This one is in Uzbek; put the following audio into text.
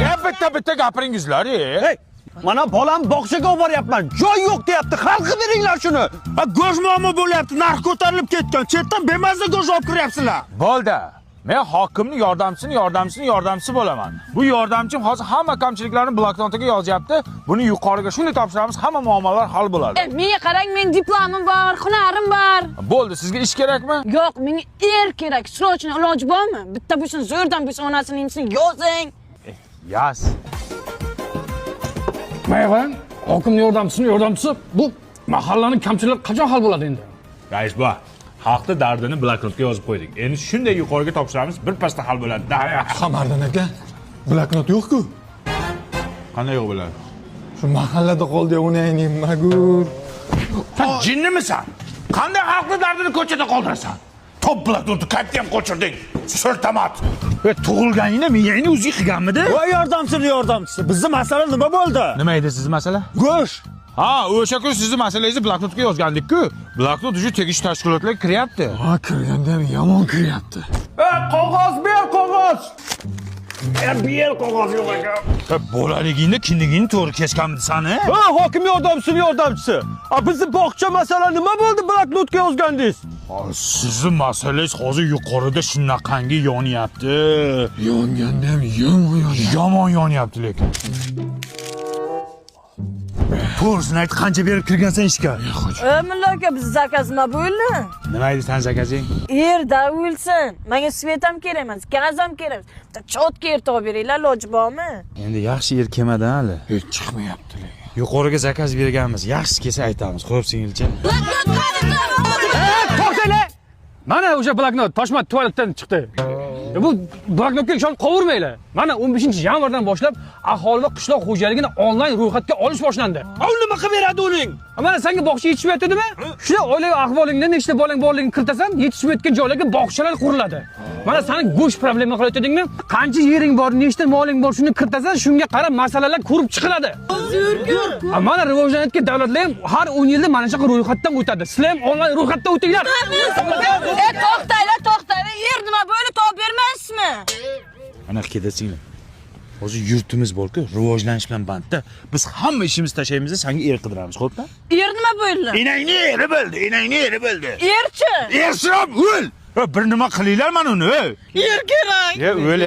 Ya bitta bitta gapiringizlar, e. Hey, mana bolam bog'chaga olib boryapman. Joy yo'q deyapti. Hal qilib beringlar shuni. Ha, go'sht muammo bo'lyapti, narx ko'tarilib ketgan. Chetdan bemaza go'sht olib kiryapsizlar. Bo'ldi. Men hokimning yordamchisini yordamchisini yordamchisi bo'laman. Bu yordamchim hozir hamma kamchiliklarni bloknotiga yozyapti. Buni yuqoriga shunday topshiramiz, hamma muammolar hal bo'ladi. E, menga qarang, men diplomim bor, hunarim bor. Bo'ldi, sizga ish kerakmi? Yo'q, menga er kerak. Срочно iloji bormi? Bitta bo'lsin, zo'rdan bo'lsin, onasini emsin, yozing. Yaz. Mana qarang, hokimning yordamchisini yordamchisi bu mahallaning kamchiliklari qachon hal bo'ladi endi? Rais bu. Xalqni dardini bloknotga yozib qo'ydik. Endi shunday yuqoriga topshiramiz, bir pasda hal bo'ladi. Qamariddin aka, bloknot yo'q-ku. Qanday yo'q bo'ladi? Shu mahallada qoldi, uni ayning magur. Sen jinnimisan? Qanday xalqni dardini ko'chada qoldirasan? Top bloknotni qayerda ham qochirding? So'rtamat. E, tug'ilganingda miyangni o'zi qilganmidi? Voy yordamchini yordamchisi. Bizni masala nima bo'ldi? Nima edi sizni masala? Go'sht. Ha, o'sha kun sizni masalangizni bloknotga yozgandik-ku. Bloknot уже tegishli tashkilotlarga kiryapti. Ha, kirganda ham yomon kiryapti. Qog'oz ber, qog'oz. Ber, qog'oz yo'q aka. E, bolaligingda kindigingni to'g'ri kesganmidi sani? Ha, hokim yordamchisini yordamchisi. A bizni bog'cha masala nima bo'ldi bloknotga yozgandingiz? Ha, sizni masalangiz hozir yuqorida shunaqangi yonyapti. Yonganda ham yomon yonyapti. Yomon yonyapti lekin. To'g'risini ayt, qancha berib kirgansan ishga? E, mulla aka, biz заказ nima bo'ldi? Nima edi san заказ ing? Er-da o'lsin. Menga свет ham kerak emas, gaz ham kerak emas. Bitta чётко er topib beringlar, iloji bormi? Endi yaxshi er kelmadan hali. Hech chiqmayapti lekin. Yuqoriga заказ berganmiz. Yaxshisi kelsa aytamiz. Xo'p, singilcha. To'xtanglar! Mana o'sha bloknot toshma tualetdan chiqdi. E, bu bloknotga ishonib qovurmanglar. Mana 15-yanvardan boshlab aholi va qishloq xo'jaligini onlayn ro'yxatga olish boshlandi. A u nima qilib beradi uning? A, mana senga bog'cha yetishmayotdimi? Shuni oilaviy ahvolingda nechta bolang borligini kiritasan, yetishmayotgan joylarga bog'chalar quriladi. Mana sani go'sht problema qilayotgandingmi? Qancha yering bor, nechta moling bor, shuni kiritasan, shunga qarab masalalar ko'rib chiqiladi. A, mana rivojlanayotgan davlatlar ham har 10 yilda mana shunaqa ro'yxatdan o'tadi. Sizlar ham onlayn ro'yxatdan o'tinglar. E, to'xtanglar, to'xtanglar. Er nima bo'ldi, topib bermaysizmi? Ana ketasinglar. Hozir yurtimiz bor-ku, rivojlanish bilan bandda. Biz hamma ishimizni tashlaymiz, senga er qidiramiz, xo'pmi? Er nima bo'ldi? Enangni eri bo'ldi, enangni eri bo'ldi. Erchi? Ersirab o'l. Bir nima qilinglar mana uni. Er kerak. Ya o'l.